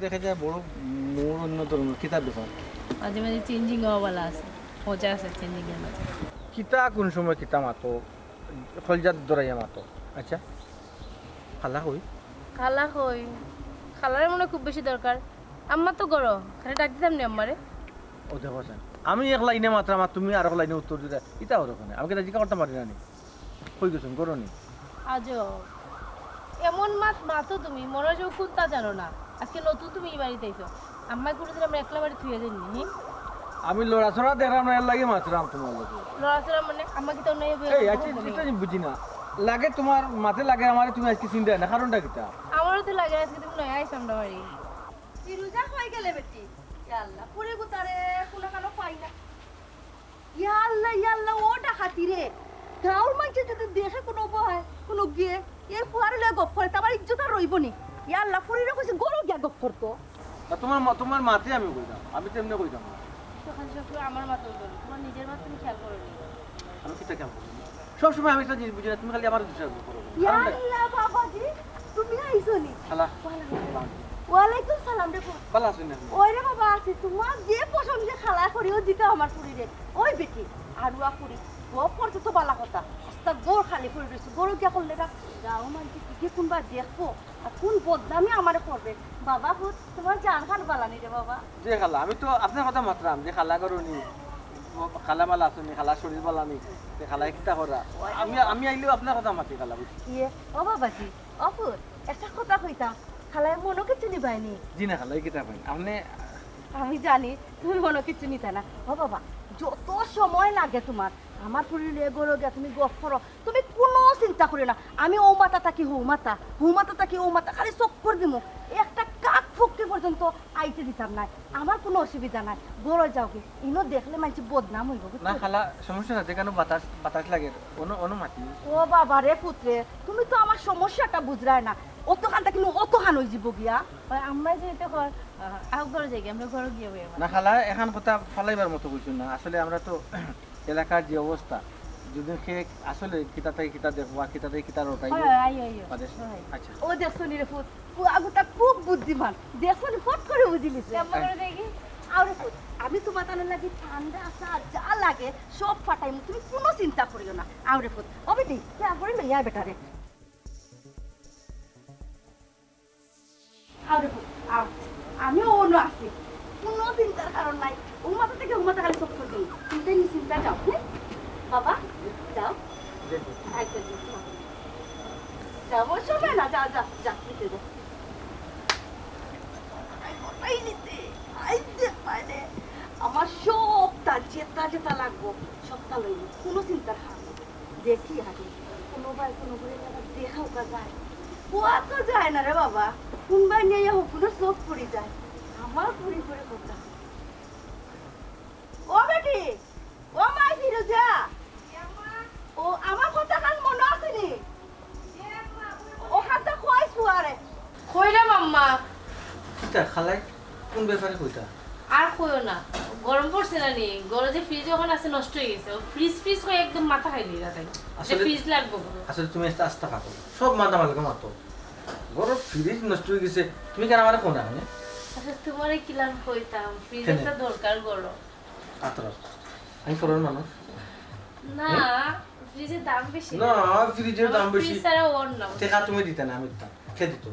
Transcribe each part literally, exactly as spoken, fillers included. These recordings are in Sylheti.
দেখা যায় বড় মোর অন্য ধরনের কিতার ব্যাপার। মাঝে মাঝে চেঞ্জিং হওয়া ভালা আছে, মজা আছে চেঞ্জিং এর মাঝে। কিতা কোন সময় কিতা মাতো, খলজাত ধরাইয়া মাতো। আচ্ছা, খালা কই? খালা কই? খালারে মনে হয় খুব বেশি দরকার। আম্মা তো গরো, খালি ডাক দিতাম নি আম্মারে। ও দেখো চাইন, আমি এক লাইনে মাতরাম আর তুমি আরক লাইনে উত্তর দিতা, ইতা ওর ওখানে আমি কিতা জিকা করতাম পারি না নি? কই গেছইন, গরো নি? আজব, এমন মাত মাতো তুমি, মনে হয় যে কুন্তা জানো না। আজকে নতুন তুমি এই বাড়িত আইছো, আম্মায় কোনোদিন আমরা একলা বাড়ি থুইয়া যাইন নি, হুম? আমি লড়াচড়া দেখরাম না, এর লাগি মাতরাম তোমার লগে। লড়াচড়া মানে? আম্মা কিতা অন্যায় হবে? এই, আচ্ছা, এটা আমি বুঝি না। লাগে তোমার মাতে লাগে আমারে, তুমি আজকে চিনরায় না, কারণটা কিতা? আমারও তো লাগে আজকে তুমি নয়া আইছো আমরা বাড়ি। ফিরুজা কই গেলে বেটি? ইয়া আল্লাহ, ফুরি গুতারে কুনু কানো পাই না। ইয়া আল্লাহ, ইয়া আল্লাহ, ও ডাকাতি রে। গাঁওর মানষে যদি দেখে কুনু বয়, কুনু গিয়ে, এই ফুয়ারে লইয়া গপ করে, তে আমার ইজ্জত আর রইবো নি। ইয়া আল্লাহ, ফুরিরে কইছি, গরো গিয়া গপ করতো। আর তোমার মা-, তোমার মাতে আমি কইতাম, আমি তো এমনে কইতাম না। তখন সব আমার মাতে বলো, তোমার নিজের মাত তুমি খেয়াল করো নি। আমি কিতা খেয়াল করবো? সবসময় আমি একটা জিনিস বুঝি না, তুমি খালি আমার দোষারোপ করো। ইয়া কারণটা কি? আল্লাহ, বাবাজি, তুমি আইছো নি? খালা। ওয়ালাইকুম সালাম। ওয়ালাইকুম সালাম রে পুত। ভালা আছো নি আপনি? ওই রে বাবা, আছি। তোমার যে পছন্দ যে খালা করি, ও দিতে আমার ফুরি রে। ওই বেটি, আরুয়া ফুরি, গপ করতে তো ভালা কথা। আস্তা ঘর খালি করি রইছে, ঘরো গিয়া করলে না। গাঁও মানষে কি যে কুনবা দেখবো, আর কুন বদনামে আমারে করবে। বাবা পুত, তোমার জান খান ভালা নি রে বাবা? জি খালা, আমি তো আপনার কথা মাতরাম যে খালা গরো নি, খালা ভালা আছো নি, খালা শরীর ভালা নি, তে খালায় কিতা করা? আমি, আমি আইলেও আপনার কথা মাতি খালা, বুঝছি? ইয়ে, ও বাবাজি, ও পুত, একটা কথা কইতাম, খালায় মনো কিচ্ছু নিবায় নি? জি না খালা, এই কিতা কইন? আপনি আমি জানি তুমি মনো কিচ্ছু নিতা না। ও বাবা, যত সময় লাগে তোমার, আমার ফুরি লইয়া ঘরো গিয়া তুমি গপ করো, তুমি কুনু চিন্তা করিও না। আমি ও মাথা থাকি হউ মাথা, হউ মাথা থাকি ও মাথা, খালি চক্কর দিমু। একটা কাক ফক্কি পর্যন্ত আইতে দিতাম নায়। আমার কুনু অসুবিধা নাই, ঘরো যাওগি। ইনো দেখলে মানষে বদনাম অইবো, বুঝছো? না খালা, সমস্যা নাই, যেখানো বাতাস, বাতাস লাগে, অনো, অনো মাতি। ও বাবা রে পুতরে, তুমি তো আমার সমস্যাটা বুঝরায় না। অতখান থাকি নু অতখান অইযিবো গিয়া। ওই আম্মায় যেহেতু কর, আহ, আও ঘরো যাইগি, আমরা ঘরো গিয়া বই আমার। না খালা, এখান কথা ফালাইবার মতো কইছো না। আসলে আমরা তো এলাকার যে অবস্থা, যদি কে আসলে কিতা থাকি কিতা দেখবো আর কিতা থাকি কিতা রটাইবো। হয়, হয়, আইও, আইও। বাদে। হয়। আচ্ছা। ও দেখছো নি রে পুত, ফুয়াগুতা খুব বুদ্ধিমান। দেখছো নি, ফট করে বুঝি লিছে। কেমন করে দেখি? আও রে পুত, আমি তোমার তানোর লাগি ঠান্ডা চা যা লাগে সব ফাটাইমু, তুমি কুনু চিন্তা করিও না। আও রে পুত, ও বেটি, তে আও করে লইয়া আয় বেটারে। আও রে পুত, আও। আমি অনো আছি। কুনু চিন্তার কারণ নাই। ও মাথা থাকি ও মাথা খালি চক্কর দিমু। চিন্তা নি চিন্তা যাও, হ্যাঁ? বাবা, যাও। আচ্ছা, যাও। যাও, ওই সময় না, যাও, যাও, যাও, নিতে যাও। আই, ওটাই নিতে। আই, দে, পারে। আমার সবটা যেটা যেটা লাগবো, সবটা লইবো। কুনু চিন্তার কারণ নাই। দেখি আগে, কুনু বায় কুনু বায় আবার দেখাও কা যায়। ও আর তো যায় না রে বাবা, কুন বায় নিয়া হুকুনের চোখ পড়ি যায়। আমার পড়ি পড়ি কথা। ও বেটি, ও মাই ফিরুজা, ও আমার কথা কান মনো আছে নি? ও হাতটা কই ফুয়ারে? কইরাম আম্মা। কিতা খালায়? কোন ব্যাপারে কইতা? আর কইও না, গরম পড়ছে না নি? ঘরো যে ফ্রিজ অখন আছে নষ্ট অই গেছে, ও ফ্রিজ ফ্রিজ কই একদম মাথা খাই দিই রাতে। আসলে ফ্রিজ লাগবো ঘরো। আসলে তুমি একটা আস্তা পাগল, সব মাথা মালকে মাতো। ঘরো ফ্রিজ নষ্ট অই গেছে, তুমি কেনে আমারে কও না কেনে? আচ্ছা, তোমারে কিলান কইতাম, ফ্রিজ কেনে? একটা দরকার ঘরো। আতর, আতর। আমি ফরেন মানুষ। না, হ্যাঁ? ফ্রিজের দাম বেশি। না, ফ্রিজের আমার দাম বেশি। ফ্রিজ ছাড়া অর না। টেকা তুমি দিতা না, আমি দিতাম। কে দিত?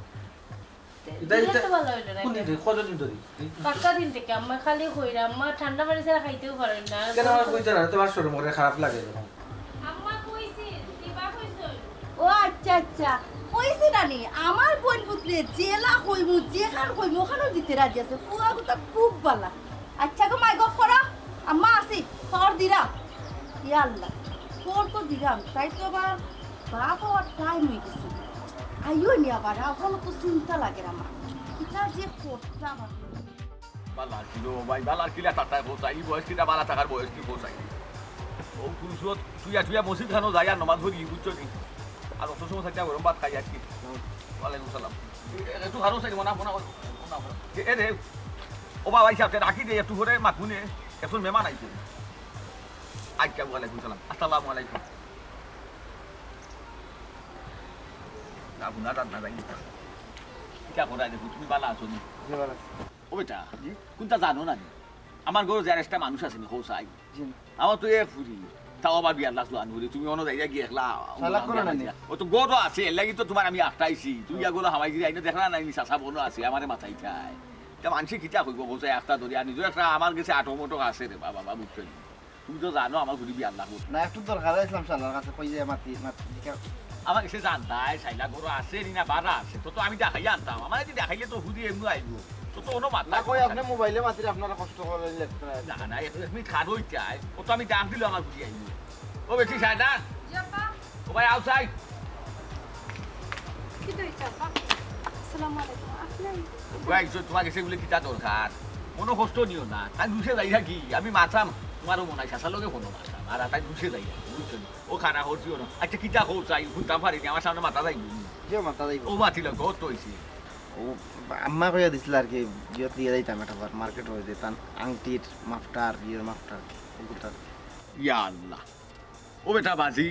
তে এটা, দিলে এটা তো ভালা অইলো না কোন কেন? দিন থেকে? কতদিন ধরে? পাক্কা দিন থেকে। আম্মা খালি কইরা, আম্মা ঠান্ডা পানি ছাড়া খাইতেও পারেন না। কেন আমার কইতে না? তোমার শরম করে খারাপ লাগে যখন। আম্মা কইছি, কিবা কইছইন? ও আচ্ছা, আচ্ছা। কইছি না নি? আমার বইন পুতরে জেলা কইমু, যেখান কইমু, ওখানও দিতে রাজি আছে। ফুয়াগুতা খুব ভালা। আচ্ছা গো মাই, গফ করো। আম্মা আছি, খবর দিরাম। ইয়া আল্লাহ, খবর তো দিরাম, তাই তো আবার বাপ হওয়ার টাইম অই গেছে। আইও নি আবার, অখন তো চিন্তা লাগের আমার। কিতা যে করতাম আমি। বালা ছিল ভাই, বালা কিলা তাতায় বসাই, ই বয়স কিতা বালা থাকার বয়স কি বসাই? ও পুরুষত তুইয়া তুইয়া মসজিদ খানো যাই আর নমাজ পড়ি, বুঝছো নি? আর অত সময় থাকতে গরম ভাত খাই আর কি। ওয়ালাইকুম সালাম। এ, একটু ভালো সাইড মনা, মনা, মনা, মনা। এ, এ রে, ও বাবা, এই সাথে রাখি দে, একটু করে মাখুনে, একজন মেহমান আইছে। আচ্ছা, ওয়ালাইকুম সালাম। আসসালামু আলাইকুম। না, গুনা রাত না যাই। কিতা করা দেখো, তুমি বালা আছো নি? ও বেটা, জি? কুনতা জানো না নি? আমার ঘরো যে আরেকটা মানুষ আছে নি, কও চাই। জি না। আমার তো এক ফুরি, তাও আবার বিয়ার লাখ লোয়ান ফুরি, তুমি অনো যাইয়া গিয়া একলা চালাক করো না নি? ও তো ঘরো আছে, এর লাগি তো তুমার আমি আটকাইছি। তুমি ইয়া গুলো হামাই গিরি আইনে দেখলা না, নি চাচা বনো আছে, আমারে মাথায় চায়। তা মানষে কিতা কইবো, কও চাই একটা ধরি, আর নিজেও একটা আমার গেছে আটো মোটো আছে রে বাবা, বাবা, বুঝছো নি? তুমি তো জানো আমার ফুরি বিয়ার লাখ। না, একটু দরকার আইছিলাম শালার কাছে, কই যে মাতি, মাতি, দিকে। আমার কাছে জানতায়, শালা ঘরো আছে নি না বারা আছে, তো, তো আমি দেখাইয়া আনতাম। আমার যদি দেখাইলে তো ফুরি এমনি আইবো। তো, তো অনো মাত না, না কই, কই। আপনি মোবাইলে মাতিলে আপনারা কষ্ট করে লেখতে হয়। না, না, এক, এক মিনিট খাড়ো অইতায়। ও তো আমি ডাক দিলে আমার ফুরি আইবো। ও বেটি শালা। জি আব্বা। ও ভাই, আও চাই। কিতা অইছে আব্বা? আসসালামু আলাইকুম। আপনি ভাই, তো তোমার কাছে বলে কিতা দরকার? মনো কষ্ট নিও না। তাই দুষে যাই থাকি। আমি মাতরাম, তোমারও মনে হয়, চাচার লগে ফোনো মাতরাম। আর তাই দুষে যাই থাকি, বুঝছো নি? ও খারাপ হচ্ছিও না। আচ্ছা, কিতা কও চাই? হুনতাম পারি নি, আমার সামনে মাতা যাইবো নি। যে মাতা যাইবো। ও মাতিল, কত হইছে? ও, আম্মা কইয়া দিছিল আর কি, বিয়ত লিয়ে যাইতাম একটা বার, মার্কেট হইতে, তান আংটির মাফটার, বিয়ের মাফটার, ওগুলো। ইয়া আল্লাহ। ও বেটা বাজি,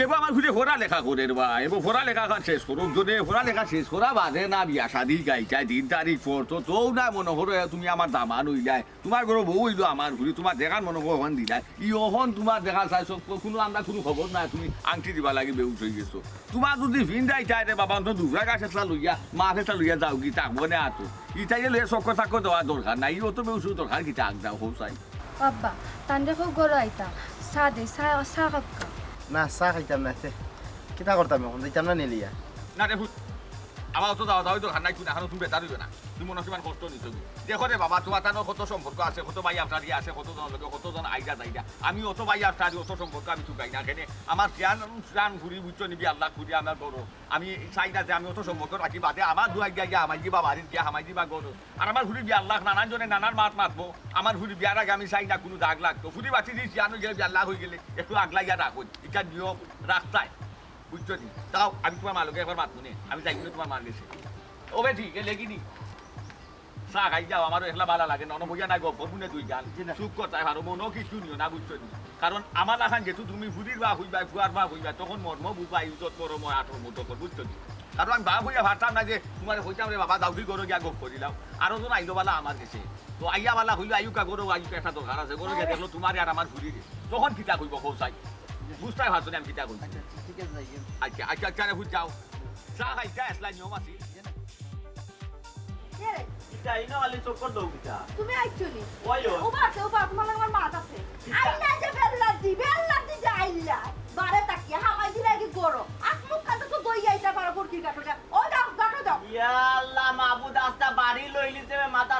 এবার আমার ফুরিয়ে পড়ালেখা করে রে বা, এবার পড়ালেখা খান শেষ করো, যদি পড়ালেখা শেষ করা বাদে না বিয়া শাদি গাইটায় দিন তারিখ পর তো, তো না মনে করো তুমি আমার দামান হইলায়, তোমার ঘরো বউ হইলো আমার ফুরি, তোমার দেখান মনে করো ওখান দিলায়, ই ওখান তোমার দেখা চাই সব, কোনো আমরা কোনো খবর নাই, তুমি আংটি দিবা লাগি বেউস হয়ে গেছো। তোমার যদি ফিন যাইতায় রে বাবা, অন্তত দুবরা গাছ একটা লইয়া, মাছ একটা লইয়া যাও কি, থাকবো না আতো। ইটাই লইয়া চক্কর চাক্কর দেওয়ার দরকার নাই, ও তো বেউস দরকার কিতা আগ যাও, হোক চাই। আব্বা, তানরে কও ঘরো আইতা। চা দে, চা, চা খাউক্কা। না, চা খাইতাম না, তে। কিতা করতাম এখন? যাইতাম না নিলিয়া। না রে পুত, আমার অত যাওয়া যাওয়াই দরকার নাই, তুই না, এখন তুমি বেজার হইবে না। তুমি মনে কিমান কষ্ট নিছ তুমি। দেখো রে বাবা, তোমার তানো কত সম্পর্ক আছে, কত ভাই আপনার ইয়ে আছে, কত জন লোকে, কত জন আইডা যাইডা। আমি অত ভাই আপনার অত সম্পর্ক আমি চুকাই না, কেনে আমার জ্ঞান, জ্ঞান ঘুরি, বুঝছো নিবি, আল্লাহ ঘুরি আমার বড়। আমি চাই না যে আমি অত সম্পর্ক রাখি বাদে আমার দুয়াই গিয়া গিয়া হামাই দিবা, বাড়িত গিয়া হামাই দিবা ঘরো। আর আমার ফুরি বিয়ার লাখ নানান জনে নানান মাত মাতবো। আমার ফুরি বিয়ার আগে আমি চাই না কোনো দাগ লাগতো। ফুরি বাতি দিছি, আনো গেলে বিয়ার লাখ হয়ে গেলে একটু আগলা গিয়া রাখো। এটা নিয়ম রাখতায়। বুঝছো নি? তাও আমি তোমার মালকে একবার মাত মনে, আমি যাই না তোমার মার গেছে। ও বেটি, এ লেগি নি। চা খাই যাও, আমারও একলা ভালা লাগে না। অনো বইয়া না গপ, মনে দুই গান। জি না। চুপ করতায় পারো, মনও কিচ্ছু নিও না, বুঝছো নি? কারণ আমার লাখান যেহেতু তুমি ফুরির বা হইবা, ফুয়ার বা হইবা, তখন মর্ম বুঝবা, ইজ্জত মরম হয়, আটর মতো কর, বুঝছো নি? কারণ আমি বাপ হইয়া পারতাম না যে তোমারে কইতাম রে বাবা, যাও কি করো গিয়া গপ করিলাও। আরো জন আইলো বালা আমার গেছে। তো আইয়া বালা হইলো, আইউকা করো, আইউকা একটা দরকার আছে, করো গিয়া আরে। দেখলো তোমারে আর আমার ফুরিরে। তখন কিতা কইবো, কও চাই? বুঝতায় পারছো না আমি কিতা কইছি? আচ্ছা, আচ্ছা, ঠিক আছে, যাই গিয়া। আচ্ছা, আচ্ছা, আচ্ছা, রে, বুঝ যাও। চা খাইতে আসলা, নিয়ম আছে। কে রে? কিতা, ইনো খালি চক্কর দেও কিতা? তুমি আইছো নি? ওই, ওই। ওবা আছে, ওবা, তোমার লগে আমার মাত আছে। কিতা? আইলা যে বেল্লার দি, বেল্লার দি যে আইলা। বারে তাকিয়া হামাই দিলে কি করো? আখ মুখ খাতে তো দই আইতা পারো, ফকির কাঠো যা। ও যাও, কাঠো যাও। ইয়া আল্লাহ, মাবুদ, আস্তা বাড়ি লইলি যে মাথা।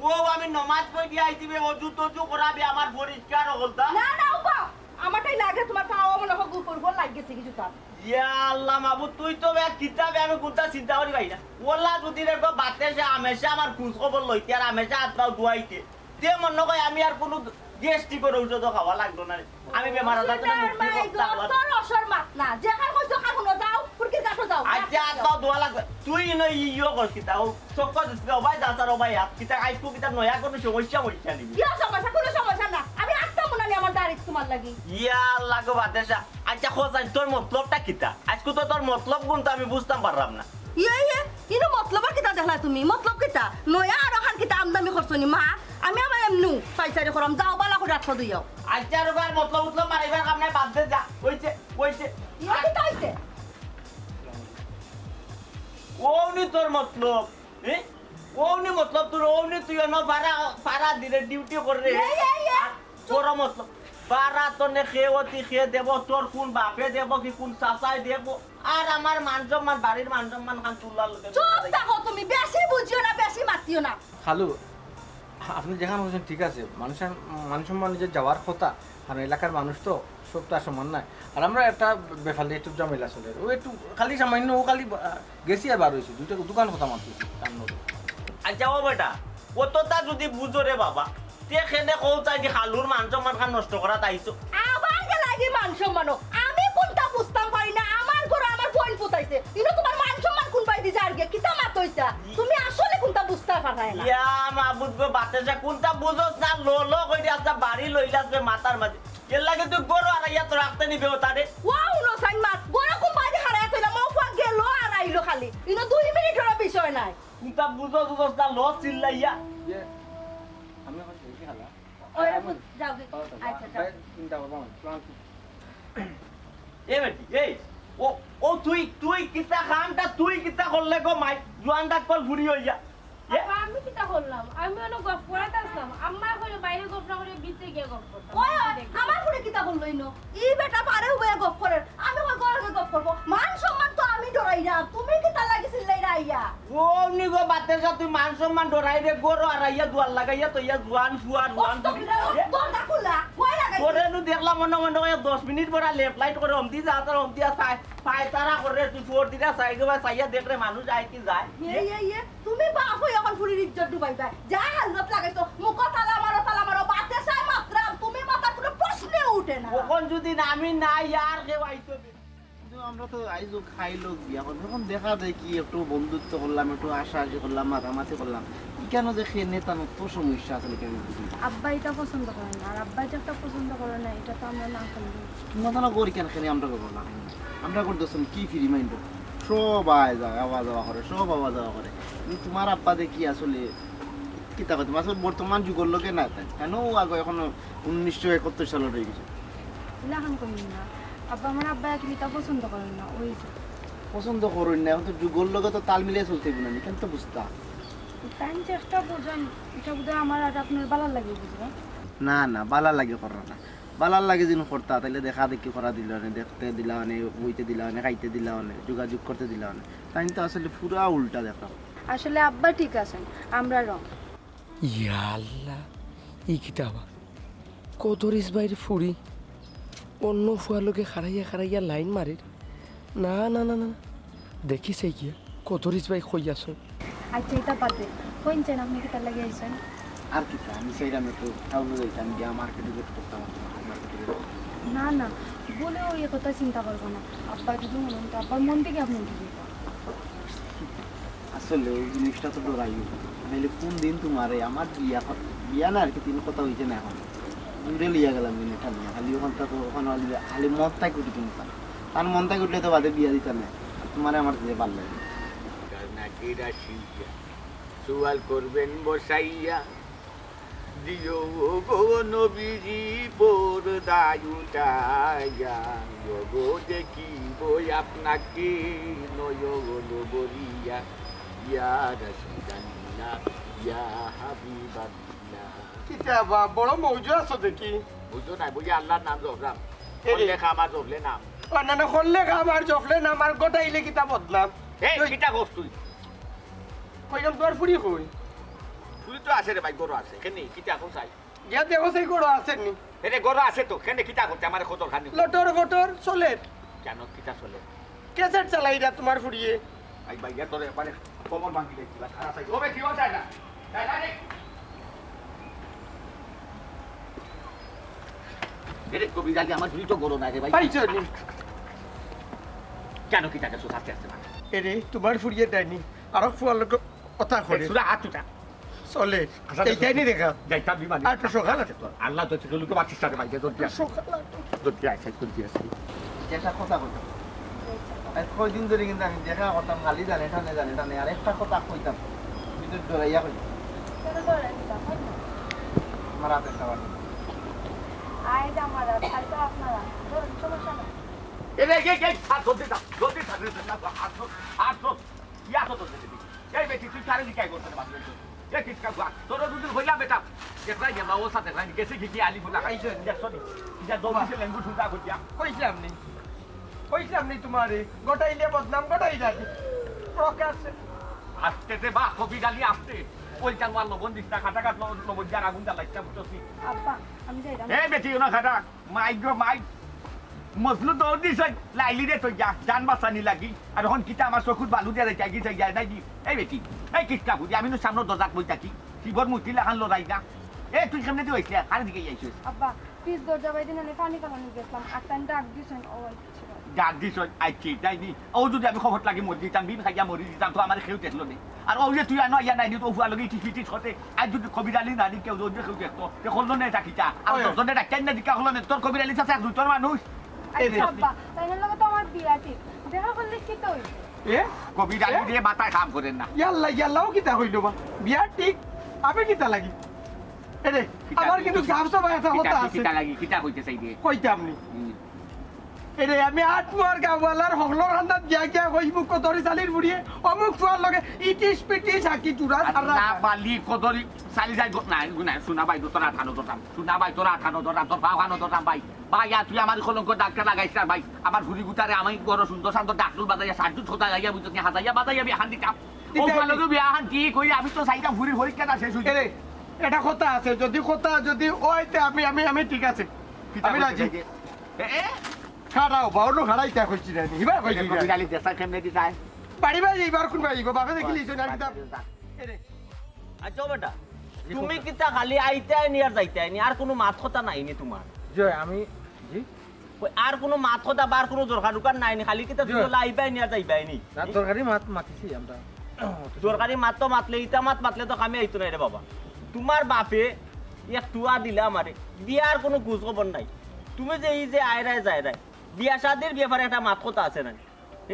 ও, আমি নমাজ পড়ি দিয়া আইছি বে, অজু টজু করাবে, আমার পরিষ্কার হকলতা। না, না, ওবা, আমারটাই লাগে, তোমার পাও মনে হয় উপর উপর লাগি গেছে কিছু তার। ইয়া আল্লাহ মাবুদ, তুই তো বে কিতাবে আমি কুনতা চিন্তা করি ভাই না। ওলা যদি রে গো বাতে সে হামেশা আমার খোঁজ খবর লইতে আর হামেশা হাত পাও ধুয়াইতে। তে মনে হয় আমি আর কোনো গ্যাস্ট্রিকের ঔষধও খাওয়া লাগতো না রে। আমি বেমার আজার তো মুক্তি করতে পারলাম। তোর অসর মাত না, যেখান কইছো খান হুনো যাও, ফুরকি কাটো যাও। আচ্ছা, আর তো দোয়া লাগবে। তুই ইনো ইয়ো কর কিতা, ও চক্কর দিস না, ও ভাই দাস আর ও ভাই হাত কিতা, আইস কিতা নয়া কোনো সমস্যা হইছে নি? কি সমস্যা? কোনো সমস্যা না। আমি আটটা মনে নেই আমার দাড়ি তোমার লাগি। ইয়া আল্লাহ গো বাদেশা। আচ্ছা, খোঁজ আইন, তোর মতলবটা কিতা? আজকে তো তোর মতলব গুণ তো আমি বুঝতাম পারলাম না। ইয়ে, ইয়ে, ইনো মতলব আর কিতা দেখলা তুমি? মতলব কিতা? নয়া আরো খান কিতা আমদানি করছো নি মা? আমি আবার এমনু পাইচারি করাম, যাও বালা করে আটশো দুইও। আচ্ছা, আর ওবার মতলব উতলব মারাইবার কাম নাই, বাদ দে যা। ওইছে, ওইছে। ইয়ে কিতা হইছে? ওনি তোর মতলব, এ? ওনি মতলব তোর, ওনি তুই অনো পারা, পারা দিলে ডিউটি করে রে। এই, এই, এই। আর তোর মতলব, পারা তনে খে অতি খে দেব, তোর কোন বাপে দেব কি কোন চাচায় দেব? আর আমার মান সম্মান, বাড়ির মান সম্মান খান তুলার লোকে চুপ থাকো তুমি, বেশি বুঝিও না, বেশি মাতিও না। খালু, আপনি যেখান কইছেন ঠিক আছে, মানুষের মান সম্মান নিজের যাওয়ার কথা, আর এলাকার মানুষ তো সব তো আর সমান নাই। আর আমরা একটা ব্যাপার নিয়ে একটু ঝামেলা চলে, ও একটু খালি সামান্য, ও খালি, আহ, গেছি আর বার হয়েছি, দুইটা দোকান কথা মারতেছি তার মধ্যে। আচ্ছা ও বেটা, অতটা যদি বুঝো রে বাবা, তে কেনে কও তাই যে খালুর মান সম্মান খান নষ্ট করা তাইছো? আবার গেলাগি মান সম্মান? আমি কোনটা বুঝতাম পারি না, আমার ঘরে আমার বোন পুতাইছে, ইনো তোমার মান সম্মান কোন পাই দিছে আর গিয়া? কিতা মাত হইতা? তুমি আসলে কোনটা বুঝতে পারায় না। ইয়া মাবুদ গো, বাতাসা কোনটা বুঝোস না, লো লো কইরে আস্তা বাড়ি লইলাস রে মাথার মাঝে। এর লাগে তুই গরু আর ইয়া তো রাখতে নিবে ও তারে। ওয়াও, নো সাইন মাত, গরু কোন বাড়ি হারায় কইলাম, ও ফুয়া গেল আর আইলো খালি। ইনো দুই মিনিট হলো বিষয় নাই। কোনটা বুঝোস বুঝোস না, ও চিল্লাইয়া। ইয়ে, আমি এখন দেখি হালা। ওই, যাও, যাও। আচ্ছা, যাও। ভাই, চিন্তা করবো না। এ বেটি, এই, ও, ও তুই, তুই কিতা কামটা, তুই কিতা করলে গো মাই? জুয়ান ডাক্কল ফুরি অইয়া। এ? আপা, আমি কিতা করলাম? আমি অনো গফ করাত আছলাম। আম্মায় কইলো বাইরে গফ না করিয়া ভিতরে গিয়া গফ করতাম। ওই, ওই, আমার ফুড়ি কিতা করলো ইনো? ই বেটা বারে উবাইয়া গফ করের। আমি কই ঘরো গিয়া গফ করবো? মান সম্মান তো আমি ডরাইরাম। তুমি কিতার লাগি চিল্লাইরা আইয়া? ও নি গো বাতেসা, তুই মান সম্মান ডরাইরে ঘরো আর আইয়া দুয়ার লাগাইয়া তো ইয়া জুয়ান ফুয়া, জুয়ান ফুরি। এ? দরজা খুলা, কই লাগাইছি? তোরে নু দেখলাম মনে মনে কইয়া দশ মিনিট বড়া লেফট লাইট করে অমদি যা, তার অমদি আর চাই। পায়তারা করে তুই চোর দিরা সাইডে বা চাইয়া দেখ রে মানুষ আয় কি যায়। ইয়ে, ইয়ে, ইয়ে, তুমি বাপ অইয়া অখন ফুড়ির ইজ্জত ডুবাইবা। যা হালত লাগাইছো, মুখো তালা মারো, তালা মারো, বাতেসায় মাতরাম, তুমি মাতার কুনু প্রশ্নই উঠে না। অখন যুদি না আমি না ইয়ার কেউ আইতো বে। কিন্তু আমরা তো আইজ খাই লোক দিয়া, অখন যখন দেখা দেখি একটু বন্ধুত্ব করলাম, একটু আশা আশি করলাম, মাতামাতি করলাম, ইখানো যে খে নেতা নত্ত সমস্যা আছে কেন বুঝি না। আব্বা ইটা পছন্দ করে না, আর আব্বা যেটা পছন্দ করে না, ইটা তো আমরা না করলে। তুমরা তালা করি কেন, কেন আমরা করবো না? আমরা করতে আসলে কি ফ্রি মাইন্ড? সব আয় যায়, আওয়া যাওয়া করে, সব আওয়া যাওয়া করে। কিন্তু তুমার আব্বা দেখি আসলে কিতা কয়, তুমার আসলে বর্তমান যুগর লগে না তাই। কেন ও আগে এখনো উনিশশো একাত্তর সালে রয়ে গেছে। ইলাখান কইন না। আব্বা, আমার আব্বা এখন ইটা পছন্দ করেন না, ওই যে। পছন্দ করইন না, এখন তো যুগর লগে তো তাল মিলিয়ে চলতে হইব না, কেন তো বুঝতা? তাই যে একটা বুঝেন, ইটা বোধহয় আমার আর আপনার বালার লাগি বুঝবেন। না, না, বালার লাগি কররা না। বালার লাগি যদি করতা, তাইলে দেখা দেখি করা দিলা অনে, দেখতে দিলা অনে, বইতে দিলা অনে, খাইতে দিলা অনে, যোগাযোগ করতে দিলা অনে। তাই তো আসলে পুরা উল্টা দেখা। আসলে আব্বা ঠিক আছেন, আমরা রং। ইয়া আল্লাহ, ই কিতা বা? কদরিছ ভাইর ফুড়ি অন্য ফুয়ার লগে খাড়াইয়া খাড়াইয়া লাইন মারের। না, না, না, না, না। দেখি চাই গিয়া, কদরিছ ভাই কই আছইন? আচ্ছা, ইটা বাদ দে। কইন চাইন, আপনে কিতার লাগি আইছইন? আর কিতা, আমি চাইরাম একটু টাউনো যাইতাম, গিয়া মার্কেটে গেট করতাম, মার্কেটে গেট। না, না, বলে ওই কথা চিন্তা করবো না। আব্বা যদি মনে হয়, আব্বার মন থেকে আপনি কি দিবা? আসলে ওই জিনিসটা তো ডরাই। নাইলে কোন দিন তুমারে আমার বিয়া ক-, বিয়া না আর কি, তিন কথা হইছে না এখন। দূরে লইয়া গেলাম দিন এটা নিয়ে। খালি ওখানটা তো ওখানে খালি, খালি মদ তাই কুটি কিনতাম। তার মন তাই উঠলে তো বাদে বিয়া দিতাম না। আর তুমারে আমার যে ভালো লাগে। নাকি রাশিয়া, সুয়াল করবেন বসাইয়া। দিও গো নবীজি পর্দা উঠাইয়া, গো দেখিব আপনাকে নয়ন ভরিয়া, ইয়া রাসূলুল্লাহ, ইয়া হাবিবাল্লাহ। কিতা বা, বড় মৌজু আছো দেখি। বুঝো না, বুঝি আল্লাহর নাম জপলাম। এ রে। করলে কাম আর জপলে নাম। ও না, না, করলে কাম আর জপলে নাম, আর গোটাইলে কিতা বদনাম। এই, ওই। কিতা কস তুই? কইলাম, তোর ফুড়ি কই? ফুড়ি তো আছে রে ভাই, ঘরো আছে। কেনে, কিতা কস আই? গিয়া দেখো, সেই ঘরো আছে নি? এরে, ঘরো আছে তো। কেনে, কিতা করতে? আমার কত খানি। লটর ফটর চলের। কেন, কিতা চলে? ক্যাসেট চালাইরা তুমার ফুড়িয়ে। আই ভাই, ইয়া তোরে মানে কমর ভাঙি দেখি, ভাই, খারাপ চাই। ওবে, কি হচ্ছে না? যাই, যাই, যাই। এরে, কবি, যাই, আমার ফুড়ি তো ঘরো নাই রে ভাই। পাইছো নি? কেন, কিতা কস আস্তে আস্তে না? এরে, তুমার ফুড়িয়ে দেয়নি। আরো ফুয়ার লগে কথা কয়। এই সুরা হাত উঠা। চলে। আচ্ছা, এইটাই নি দেখা। যাইতাম বিমানে। আর একটু সকাল আছে তো। আল্লাহ তো ছিল লোকে বাঁচিস না রে ভাই, যে দরজা আছে। সকাল আর একটু। দরজা আছে, দরজা আছে। একটা কথা বলতে। আজ কয়দিন ধরে কিন্তু আমি দেখা করতাম, খালি জানে টানে, জানে টানে। আর একটা কথা কইতাম, তুই তো ডরাইয়া কইতাম। কেন ডরাই দিতাম, হয় না? আমার হাতে একটা বাটি। আজ আমার হাত, কাল তো আপনার হাত। ধরুন, সমস্যা নাই। এই, এই, এই, এই, হাত ধরতে দাও, ধরতে দাও, ধরতে দাও, হাত ধর, হাত ধর। ইয়া তো ধরতে দিবি। এই বেটি, তুই কারে জিকাই করতে পারবি না? এ কিসকা গুয়া, তোর দুদিন হইলা বেটা। দেখলাই গেল, ও সাথে দেখলাই, গেছে কি কি আলি ফুলা খাইছে, দেখছো নি? ইটা দৌড়িছে লেঙ্গু ঠুটা করিয়া। কইছিলাম নি? কইছিলাম নি তুমারে? গোটাইলে বদনাম, গোটাই যায়। প্রকাশ। আস্তে দে বা, কবি ডালি আস্তে। ওই জানোয়ার লবণ দিস না, খাটা কাট লবণ, লবণ দিয়ে আগুন জ্বালাইস না, বুঝছস নি? আব্বা, আমি যাইতাম। এই বেটি, ওনা খাটা। মাই গো মাই, মজনু দৌড় দিছে, লাইলি রে তুই যা, জান বাঁচানি লাগি। আর এখন কিতা আমার চকুত বালু দিয়া যাইতে গি যাই যায় নাই দি। এই বেটি, এই কিসকা বুঝি, আমি নু সামনে দরজাত বই থাকি, শিবর মূর্তি লাখান লড়াই না। এ তুই সামনে দিয়ে হইছিলে, আর দিকে যাইছিস? আব্বা, প্লিজ দরজা বাইদি না, পানি কালানি গেছিলাম, আর তাই ডাক দিছেন, ও আইছে। ডাক দিছ, আইছি, যাইনি। ও যদি আমি খবর লাগি মরি দিতাম, বিম খাইয়া মরি দিতাম, তো আমার কেউ দেখলো নি। আর ও যে তুই আনো ইয়া নাইনি, তো ফুয়া লগে ইটিস পিটিস করতে, আর যদি কবির আলী নানি কেউ যদি কেউ দেখতো, তে করলো না এটা কিতা? আর ওই। দশজনে ডাক্তার না দিকা হলো না, তোর কবির আলী চাচা এক দুইটার মানুষ। এই রে। আচ্ছা আব্বা, তাইনর লগে তো আমার বিয়া ঠিক। দেখা করলে কিতা অইবো? এ? কবির আলী রে, মাথায় কাম করের না। ইয়াল্লা, ইয়াল্লা, ও কিতা কইলো বা? বিয়া ঠিক? আমি কিতা লাগি? এ রে, কিতা আমার কিন্তু সাফ সাফ একটা কথা আছে। কিতা লাগি? কিতা কইতে চাই রে? কইতাম নি। হুম। এ রে, আমি আট মুয়ার গাওয়ালার হকলর হান্দাত গিয়া গিয়া কইমু কতরি চালির বুড়িয়ে, অমুক ফুয়ার লগে ইটিস পিটিস হাকি চুরা আর সারা। না বালি কতরি চালি যাই গো-, না, না, শোনা ভাই, তোর আঠানো ধরতাম। শোনা ভাই, তোর আঠানো ধরতাম, তোর পাওয়ানো ধরতাম ভাই। ভাই, আর তুই আমার কলঙ্ক ডাক্তার লাগাইস না ভাই। আমার ফুরি গুতারে আমি বড় সুন্দর শান্ত ডাক্তার বাজাইয়া সাজু ছোটা যাইয়া বুঝতে হাজাইয়া বাজাইয়া বিয়া হান দিতাম। ও ইতা ভালো তো বিয়া হান কি কই, আমি তো চাইতাম ফুরির পরীক্ষাটা শেষ হইছে। এ রে, এটা কথা আছে, যদি কথা যদি ওই তে আমি, আমি, আমি ঠিক আছে। কিতা আমি কইতে রাজি। চাইছে? এ, এ? খাড়াও, বাউলো খাড়াই তা কইছি না, ইবার কইছি না। কবির আলী দেশা কেমনে দিতায়? বাড়ি বাড়ি ইবার কোন বাড়ি গো? বাপে দেখিলি ইসো না কিতাব। এ রে। আচ্ছা বেটা, তুমি কিতা খালি আইতায় নি আর যাইতায় নি, আর কোনো মাত কথা নাই নি তোমার? জি, আমি, জি। ওই আর কোনো মাত কথা বা আর কোনো দরকার উকার নাই নি, খালি কিতা জি। তুমি বলে আইবায় নি আর যাইবায় নি? না, দরকারি মাত মাতিছি আমরা। দরকারি মাত তো মাতলে, ইতা মাত মাতলে তো কামে আইতো না রে বাবা। তোমার বাপে এক টুয়া দিলা আমারে, বিয়ার কোনো খোঁজ খবর নাই। তুমি যে এই যে আয়রায় যায়রায়, বিয়া শাদির ব্যাপারে একটা মাত কথা আছে না?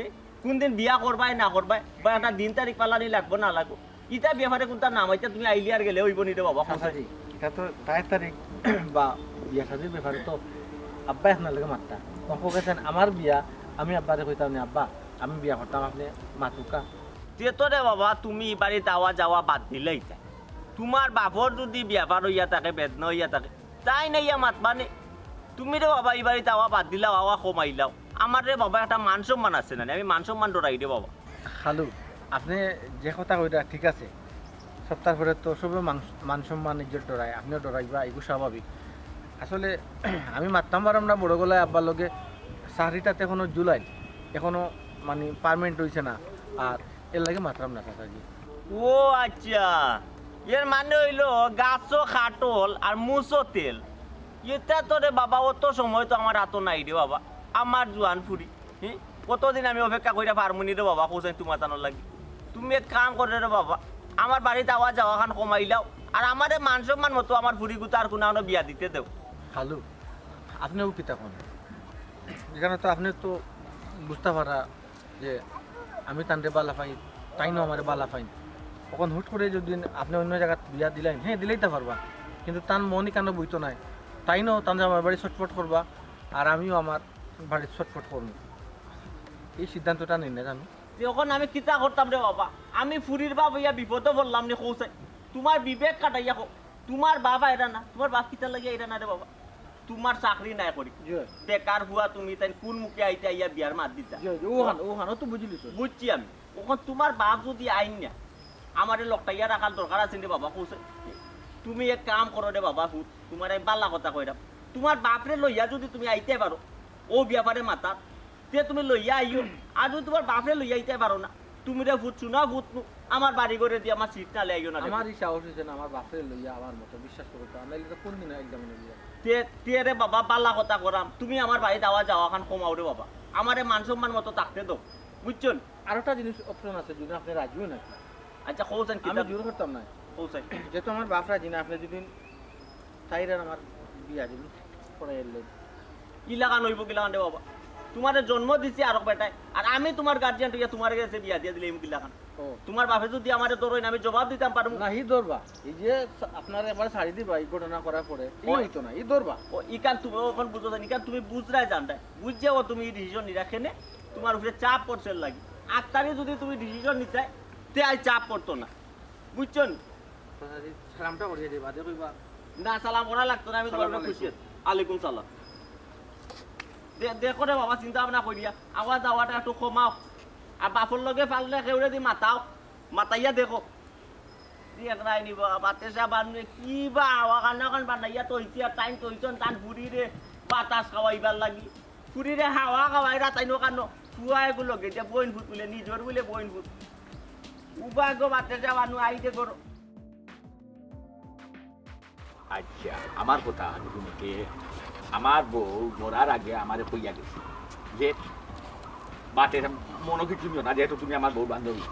এ? কোন দিন বিয়া করবায় না করবায়, বা একটা দিন তারিখ পালানি লাগবো না লাগবো, ইতা ব্যাপারে কোনটা নাম আইতা তুমি আইলে আর গেলে অইবো নি রে বাবা, চাচাজি, এটা তো তাই তারিখ বা বিয়া শাদির ব্যাপারে তো আব্বা আপনার লগে মাততা। অঙ্ক গেছেন আমার বিয়া, আমি আব্বারে কইতাম নি, "আব্বা, আমি বিয়া করতাম, আপনি মাতুকা।" তে তো রে বাবা, তুমি ই বাড়িত আওয়া যাওয়া বাদ দিলাইতায়। তোমার বাপর যদি ব্যাপার অইয়া থাকে, বেদনা অইয়া থাকে, তাইন আইয়া মাতবা নে। তুমি রে বাবা, ই বাড়িত আওয়া বাদ দিলাও, আওয়া কমাইলাও। আমার রে বাবা একটা মান সম্মান আছে না নি? আমি মান সম্মান ডরাই রে বাবা। খালু, আপনি যে কথা কইরা ঠিক আছে, সপ্তাহ পরে তো সবে মান, মান সম্মান ইজ্জত ডরায়, আপনিও ডরাইবা, এগু স্বাভাবিক। আসলে আমি মাততাম পারলাম না বড় গলায় আব্বার লগে, চাকরিটাতে এখনো জুলাই, এখনো মানে পার্মানেন্ট হইছে না, আর এর লাগে মাতলাম না চাচাজি। ও আচ্ছা, এর মানে অইলো গাছো কাঠল আর মুছো তেল। ইতা তো রে বাবা, অত সময় তো আমার আতো নাই রে বাবা। আমার জুয়ান ফুরি, হি? কতদিন আমি অপেক্ষা কইরা পারমু নি রে বাবা, কও চাইন তোমার তানোর লাগি। তুমি এক কাম করো রে বাবা, আমার বাড়িত আওয়া যাওয়া খান কমাইলাও, আর আমারে মান সম্মান মতো আমার ফুরি গুতার কুনানো বিয়া দিতে দেও। খালু, আপনিও কিতা কন? এখানে তো আপনি তো বুঝতে পারা যে আমি তানরে বালা পাই, তাইনও আমারে বালা পাইন। অখন হুট করে যদি আপনি অন্য জাগাত বিয়া দিলাইন, হ্যাঁ, দিলাইতা পারবা, কিন্তু তান মনই কেন বইতো নাই। তাইনও তান জামাই বাড়ি ছটফট করবা, আর আমিও আমার বাড়ি ছটফট করমু। এই সিদ্ধান্তটা নিন না জানো। তে অখন আমি কিতা করতাম রে বাবা? আমি ফুরির বাপ অইয়া বিপদো পড়লাম নি, কও চাইন। তোমার বিবেক খাটাইয়া কও, তোমার বাপ আইরা না, তোমার বাপ কিতার লাগি আইরা না রে বাবা? তোমার চাকরি নাই করি। জি। বেকার ফুয়া তুমি, তাইন কোন মুখে আইতে আইয়া বিয়ার মাত দিতা? জি, জি, ওখান, ওখান, ও তো বুঝলি তো। বুঝছি আমি। অখন তোমার বাপ যদি আইন না, আমারে লকটাইয়া রাখার দরকার আছে রে বাবা, কও চাইন। তুমি এক কাম করো রে বাবা, ফুত, তোমার এক বালা কথা কইরাম। তোমার বাপরে লইয়া যদি তুমি আইতে পারো, ও ব্যাপারে মাতা, তে তুমি লইয়া আইও। আর যদি তোমার বাপরে লইয়া আইতে পারো না, তুমি রে ফুত, শুনা ফুত নু, আমার বাড়ি ঘরে দিয়া আমার সিট নালে আইও না রে। আমার এই সাহস হইছে না, আমার বাপরে লইয়া আমার মতো, বিশ্বাস করো তো, আমি তো কোন দিন একদম লইয়া। তে, তে রে বাবা, বালা কথা করাম, তুমি আমার বাড়িত আওয়া যাওয়া খান কমাও রে বাবা, আমারে মান সম্মান মতো থাকতে দাও, বুঝছো নি? আর একটা জিনিস অপশন আছে, যদি আপনি রাজি হন আর কি। আচ্ছা, কও চাইন আমি কিতা? জোর করতাম না। কও চাইন। যেহেতু আমার বাপ রাজি না, আপনি যদি তাইর আর আমার বিয়া দিন পরে এলে। কিলাখান অইবো কিলাখান রে বাবা? তোমারে জন্ম দিছি আরক বেটায়, আর আমি তোমার গার্জিয়ান তুইয়া তোমার গেছে বিয়া দিয়া দিলে কিলাখান? ও। তোমার বাপে যদি আমারে ধরইন, আমি জবাব দিতাম পারমু? না, ই ধরবা। এই যে আপনারা একবার ছাড়ি দিবা, এই ঘটনা করার পরে, ই ও। হইতো না, ই ধরবা। ও, ইখান তুমি অখন বুঝো না, ইখান তুমি বুঝরায় জানরায়। বুঝিয়াও তুমি এই ডিসিশন নিরা কেনে, তোমার উপরে চাপ পড়ছে লাগি। আক্তারি যদি তুমি ডিসিশন নিতায়, তে আই চাপ পড়তো না। বুঝছো নি? চাচাজি, সালামটা করিয়া দিবা, দে কইবা। না, সালাম করা লাগতো না, আমি তোমার সালাম খুশি আলাইকুম। আছি। আলাইকুম সালাম। দে-, দেখো রে বাবা, চিন্তা ভাবনা করিয়া, আওয়া যাওয়াটা একটু কমাও। আর বাপর লগে পারলে কেউরে দি মাতাও, মাতাইয়া দেখো। দেখরায় নি বাবা, বাতেশা বানু কিবা হাওয়া খানা খান বানাইয়া থইছে, আর তাইন থইছন তান ফুরিরে বাতাস খাওয়াইবার লাগি। ফুরিরে হাওয়া খাওয়াইরা তাইন অখানো। ফুয়া এগু লগে যে বইন ফুত বুলে, নিজর বুলে বইন ফুত। উবা গো বাতেশা বানু আইতে করো। আচ্ছা, আমার কথা আমি শুনতে, আমার বউ মরার আগে আমারে কইয়া গেছে যে বাতেশা, মনো কিছু নিও না, যেহেতু তুমি আমার বউ বান্ধবী,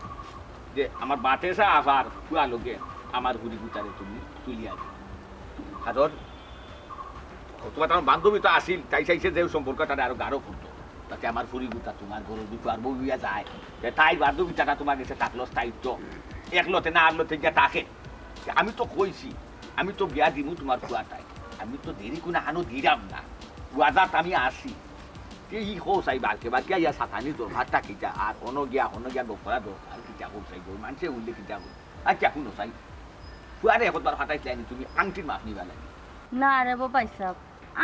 যে আমার বাতেশা আবার ফুয়া লগে আমার ফুরি গুতারে তুমি তুলিয়া দিও। কারণ তোমার তো আমার বান্ধবী তো আছিল, তাই চাইছে যে সম্পর্কটা আরো গাঢ় করতো। তাতে আমার ফুরি গুতা তোমার ঘরর দুটো আর বউ হইয়া যায়। তে তাই বান্ধবী টাকা তোমার গেছে থাকলো স্থায়িত্ব। এক লতে না আর লতে গিয়া থাকে। আমি তো কইছি, আমি তো বিয়া দিমু তোমার ফুয়াটাই। আমি তো দেরি কোনো হানো দিলাম না। ওয়াদাত আমি আছি। তে ই কও চাই বারকে বারকে আইয়া সাতানি দরকারটা কিতা? আর হনো গিয়া, হনো গিয়া গফরা দরকার কিতা কও চাই গো? মানষে উঠলে কিতা কও? আচ্ছা, হুনো চাই। ফুয়ারে একবার ফাটাইছলায় নি তুমি আংটির মাপ নিবা লাগি? না রে বো ভাই সাহেব,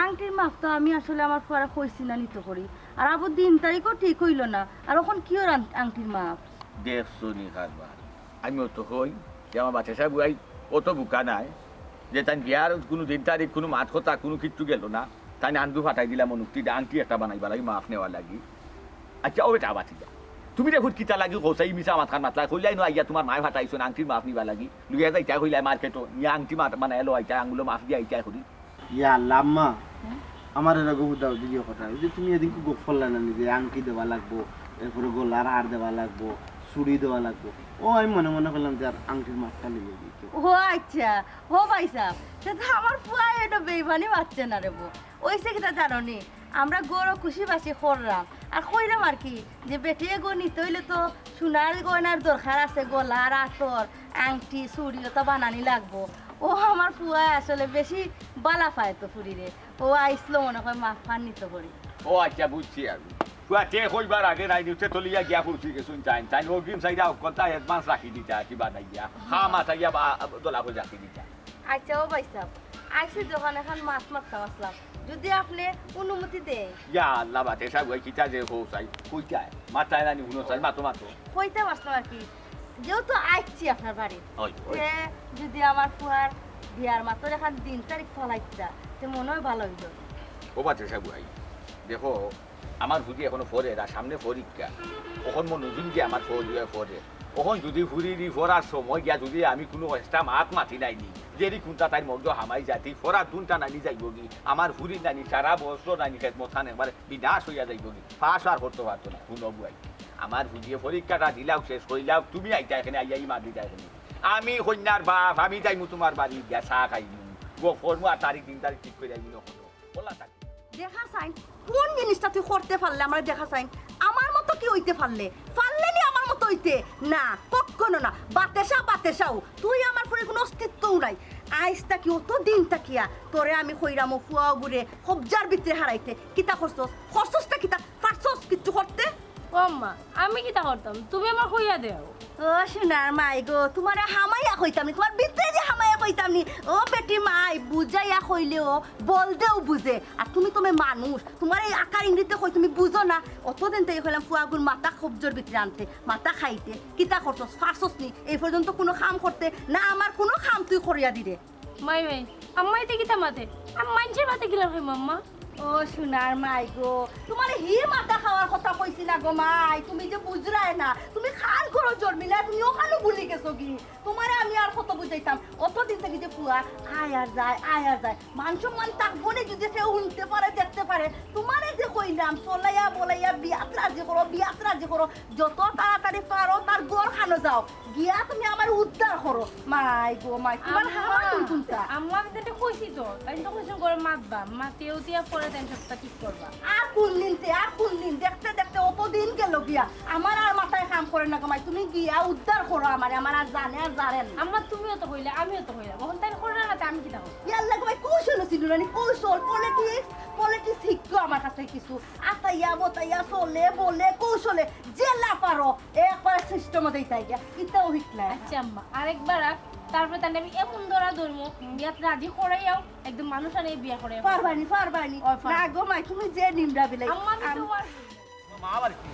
আংটির মাপ তো আমি আসলে আমার ফুয়ারে কইছি না নিতো করি। আর আবু দিন তারিখও ঠিক হইল না, আর অখন কিওর আং-, আংটির মাপ? দেখছো নি কারবার? আমিও তো কই যে আমার বাচ্চা সাহেব ভাই অত বুকা নাই যে তাই বিয়ার কোনো দিন তারিখ, কোনো মাত কথা, কোনো কিচ্ছু গেল না, তাই আন্দু ফাটাই দিলাম অনুক্তি আংটি একটা বানাইবা লাগি, মাপ নেওয়া লাগি। আচ্ছা, ও বেটা, বাতি যা। তুমি দেখো কিতা লাগি কও চাই, মিছা মাত খান মাতলা, কইলাই না আইয়া তোমার মায় ফাটাইছো না আংটির মাপ নিবা লাগি, লইয়া যাইতা কইলাই মার্কেটো, নিয়া আংটি মাপ বানাই লো আইতা, আঙ্গুলো মাপ দিয়া আইতা করি। ইয়া আল্লাহ, আম্মা, আমার এর আগে হুদা হুদি দিয়ে কথা, ওই যে তুমি এদিন খুব গফ করলা না নিজে, আংটি দেওয়া লাগবো, এরপরে গলার হার দেওয়া লাগবো, চুড়ি দেওয়া লাগবো। ও, আমি মনে মনে করলাম যে আর আংটির মাপটা লইয়া দিই। ও আচ্ছা, ও ভাই সাহেব, সে তো আমার ফুয়া এটা বেইমানি মারছে না রে বো। ওইসে কিতা জানো নি, আমরা গরো খুশি বাসি করলাম, আর কইলাম আর কি, যে বেটিয়ে গো নিতে হইলে তো সোনার গয়নার দরকার আছে, গলার আতর, আংটি, চুড়ি ওটা বানানি লাগবো। ও আমার ফুয়া আসলে বেশি বালা পায় তো ফুরিরে। ও আইসলো মনে হয় মাফ ফান নিতে করি। ও আচ্ছা, বুঝছি আমি। ফুয়া তে কইবার আগে নাই নিউতে তলিয়া গিয়া পৌঁছি গেছুন চাইন। চাইন অগ্রিম চাইরা অকলতা অ্যাডভান্স রাখি দিতা কিবা নাই গিয়া। হা মাতাইয়া বা দলা কই রাখি দিতা। আচ্ছা ও ভাই সাহেব, আইসি যখন এখন মাছ মারতাম আসলাম, যদি আপনি অনুমতি দেন। ইয়া আল্লাহ, বাতে সাহেব, ওই কিতা যে কও চাই, কইতায়, মাতায় না নি, হুনো চাই, মাতো, মাতো। কইতাম আসলাম আর কি, যেহেতু আইছি আপনার বাড়ি, ওই, ওই। তে যদি আমার ফুয়ার বিয়ার মাত্র এখন দিন তারিখ ফালাইতা, তে মনে হয় ভালো হইল। ও বাতে সাহেব ভাই, দেখো, আমার ফুরি এখনো পড়ের, আর সামনে পরীক্ষা। অখন মনোযোগ দিয়া আমার ফুরি পড়ের। অখন যদি ফুরির ই পড়ার সময় গিয়া যদি আমি কোনো extra মাত মাতি নাইনি, যেরি কুনটা তাইর মগজো হামাই যায়, তে পড়ার দুনটা নানি যাইবো গি, আমার ফুরির নানি সারা বছর নানি খেদমত খান একবারে বিনাশ হইয়া যাইবো গি, পাস আর করতে পারতো না। হুনো বুয়াই, আমার ফুরিয়ে পরীক্ষাটা দিলাও, শেষ করিলাও, তুমি আইতা এখানে, আইয়া ই মাত দিতা এখানে। আমি কইন্যার বাপ, আমি যাইমু তোমার বাড়ি গিয়া চা খাইমু, গফ করমু আর তারিখ দিন তারিখ ঠিক করি আইমু অখন। বলা থাকি। দেখা চাইন, কোন জিনিসটা তুই করতে পারলে আমারে দেখা চাইন? আমার মতো কি হইতে পারলে? পারলে নি আমার মতো হইতে? না, কখনো না। বাতেশা, বাতেশাও। তুই আমার ফুরির কোনো অস্তিত্বও নাই। আইজ থাকি অত দিন থাকিয়া তোরে আমি কইরাম ও ফুয়া গুরে কবজার ভিতরে হারাইতে। কিতা করছস? করছস না কিতা? পারছস কিচ্ছু করতে? ও আম্মা, আমি কিতা করতাম? তুমি আমার কইয়া দেও। ও সোনার মাই গো, তোমারে হামাইয়া কইতাম নি, তোমার ভিতরে যে হামাইয়া কইতাম নি। ও বেটি মাই, বুঝাইয়া কইলেও, বলদেও বুঝে। আর তুমি তো মে মানুষ, তোমার এই আকার ইঙ্গিতে কই তুমি বুঝো না। অতদিন তাই কইলাম ফুয়াগুর মাথা কবজর ভিতরে আনতে, মাথা খাইতে, কিতা করছস, পারছস নি? এই পর্যন্ত কোনো কাম করতে, না আমার কোনো কাম তুই করিয়া দিরে। মাই, মাই, আম্মা ইতে কিতা মাতে? আমি মাইনষের মাতে কিলা কইমু আম্মা? ও সোনার মাই গো, তোমারে হি মাথা খাওয়ার কথা কইছি না গো মাই, তুমি যে বুঝরায় না, তুমি খান করো জন্মিলা, তুমি ওখানে ভুলি গেছো কি? তোমারে আমি আর কত বুঝাইতাম, অতদিন থাকি যে ফুয়া আয় আর যায়, আয় আর যায়, মান সম্মান থাকবো নি যদি কেউ হুনতে পারে, দেখতে পারে। তোমারে যে কইলাম, চলাইয়া বলাইয়া বিয়াত রাজি করো, বিয়াত রাজি করো, যত তাড়াতাড়ি পারো তার ঘর খানো যাও, গিয়া তুমি আমারে উদ্ধার করো। মাই গো মাই, তোমার আম্মা, হামাই তুমি কোনটা? আম্মা, আমি তো এটা কইছি তো, আমি তো কইছি ঘরে মাতবা, মাতিয়ে উঠিয়া পরে তাই সবটা ঠিক করবা। আর কোন দিন তে, আর কোন দিন? দেখতে দেখতে অত দিন গেল গিয়া, আমার আর মাথায় কাম করে না গো মাই, তুমি গিয়া উদ্ধার করো আমারে, আমার আর জানে আর জানে না। আম্মা, তুমিও তো কইলে, আমিও তো কইলাম, এখন তাই করে না, তে আমি কিতা করব? ইয়াল্লা গো মাই, কৌশল ছিল না নি, কৌশল, পলিটিক্স, পলিটিক্স শিখতো আমার কাছে কিছু। আতাইয়া বতাইয়া চলে বলে কৌশলে যে লাফারো, এ একবার সিস্টেম মতো ইতাই গিয়া, ইতাও হিকলা। আচ্ছা আম্মা, আরেকবার আক, তারপরে তাহলে আমি এমন ধরা ধরমু, বিয়াত রাজি করাইয়াও, একদম মানুষ আনে বিয়া করে। পারবানি, পারবানি। ওই পারবানি। না গো মাই, তুমি যে নিমরা বিলাই। আম্মা, আমি আম- তোমার মা বাড়ি কি?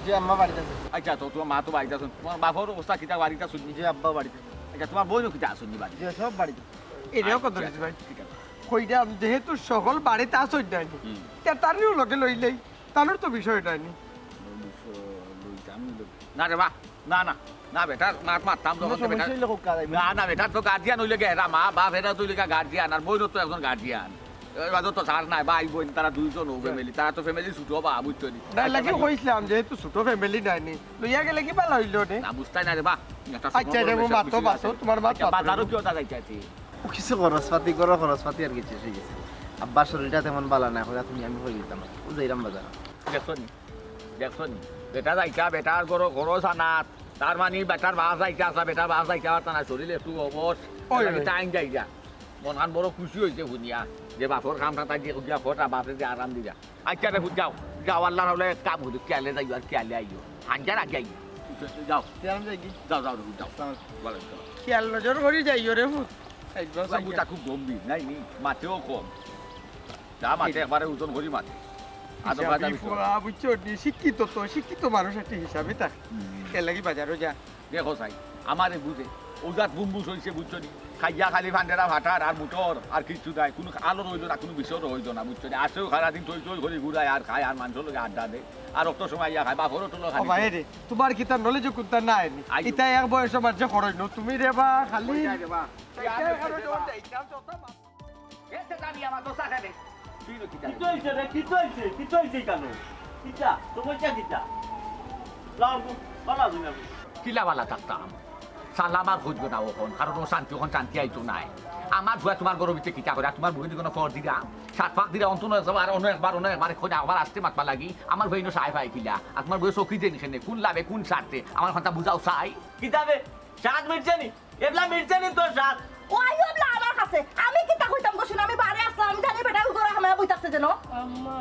জি, আম্মা বাড়িত আছে। আচ্ছা, তো তোমার মা তো বাড়িত আছইন। তোমার বাপর অবস্থা কিতা, বাড়িত আছইন নি? জি, আব্বা বাড়িত আছে। আচ্ছা, তোমার বইনও কিতা আছইন নি বাড়িত? জি, সব বাড়িত। এই রেও কত আচ্ছা, দিছি ভাই? ঠিক আছে। কইরাম, যেহেতু সকল বাড়িত আছইন নানি, হুম। তে তারেও লগে লইলেই, তানোর তো বিষয় নানি। লইতাম, লই-, না রে বা, না, না, না বেটার মাত মাততাম যখন কোনো তো বেটার সমস্যা হইলে হোক, কাজ আইবো। না, না, বেটার তো গার্জিয়ান হইলে গেরা মা, বাপ এরা তো হইলে গার্জিয়ান, আর বইনও তো একজন গার্জিয়ান। এর বাদে তো স্যার নাই, ভাই বইন তারা দুইজন ও ফ্যামিলি, তারা তো ফ্যামিলি ছোট বা, বুঝছো নি? না, আচ্ছা, লাগি ভাই। কইছিলাম যেহেতু ছোট ফ্যামিলি নানি, লইয়া গেলে কি ভালা হইলো নে? না, বুঝতাই না রে বা। একটা আচ্ছা, সময় রে, বড় ও বেশি মাতো, খুশি মাতো, আছে। তোমার মাত আচ্ছা, মাতো। বাজারও কি ওটা যাইতে আছে? ও কিছু খরচপাতি, ঘরো খরচপাতি আর কিছু শেষ হইছে। আব্বার শরীরটা তেমন বালা না, কইরা তুমি আমি কই দিতাম, বুঝাইরাম বাজার। দেখছো নি? দেখছো নি? বেটা যাইতা, বেটার ঘরো, ঘরো সানাত। তার মানে বেটার বাস যাইতা আসা, বেটার বাস যাইতা পারতা না, শরীর একটু অবশ। ওই, ওই। টাইম যাইতা। মনখান বড় খুশি অইছে হুনিয়া, যে বাপর কামটা তাই যে গিয়া খটা বাপে যে আরাম দিলা। আচ্ছা রে, যাও, যাও, আল্লাহর হাওলে এক কাম করি, খেয়ালে যাইও আর খেয়ালে আইও। হাজার আগে আইও। যাও। তে আমি যাই কি? যাও, যাও, যাও। আসসালামু আলাইকুম। ওয়ালাইকুম সালাম। খেয়াল নজর করি যাইও রে পুত। একদম ওই বুটা খুব গম্ভীর, নাই নি? মাতেও কম। যা মাতে, একবারে ওজন করি মাতে। আদব হিসাবি কায়দা বুঝতে হবে। ফুয়া, বুঝছো নি? শিক্ষিত তো, শিক্ষিত মানুষ একটা হিসাবে থাকে। হুম। এর লাগি বাজারও যা। দেখো চাই, আমারে বুঝে, ওজাত বুম্বুস অইছে, বুঝছো নি? খাইয়া খালি ফান্ডেরা ফাটার আর মোটর, আর কিচ্ছু নাই। কুনু আলো রইলো না, কুনু বিষয় রইলো না, বুঝছো নি? আছেও সারাদিন টই টই করি ঘুরায় আর খায় আর মানষর লগে আড্ডা দেয়। আর অত সময় ইয়া খায়, বাপরও টলো ও খালি। ভাই রে, তুমার কিতা নলেজ কুনতা নাই নি? আইয়ো। ইতা এক বয়সর মাঝে খরচ নো, তুমি রে বা খালি। ওই যায় রে বা। ইতা খরচ ওই যায় রে বা। এ, তে জানি আমার দোষ আছে রে। তুই না কিতা? কিতা অইছে রে? কিতা অইছে? কিতা অইছে কেনে? কিতা? সমস্যা কিতা? লাও, বালা দিন আমি। কিলা বালা থাকতাম? সালা আমার খোঁজ না অখন, কারণ অশান্তি, অখন শান্তি আইতো নায়। আমার ফুয়া তুমার ঘরর ভিতরে কিতা করে? আর তুমার বুকে দি কুনু ফর দিরা? সাত ফাঁক দিরা অন্ত নয়, আবার অন্য একবার, অন্য একবার, খোঁজ আবার আসতে মাতবা লাগি। আমার ফুয়া ইনো সায় পায় কিলা? আর তুমার ফুয়া চকি দেন কেনে? কুন লাভে, কুন স্বার্থে? আমার কথা বুঝাও চাই। কিতাবে? সাত মিনিট জানি? এবলা মির্জানি তোর সাথ। ও আইও এবলা আমার কাছে। আমি কিতা কইতাম গো, শুনো, আমি বারে আসলাম, আমি জানি বেটা ঘরে হামায় বই থাকছে যেন। আম্মা।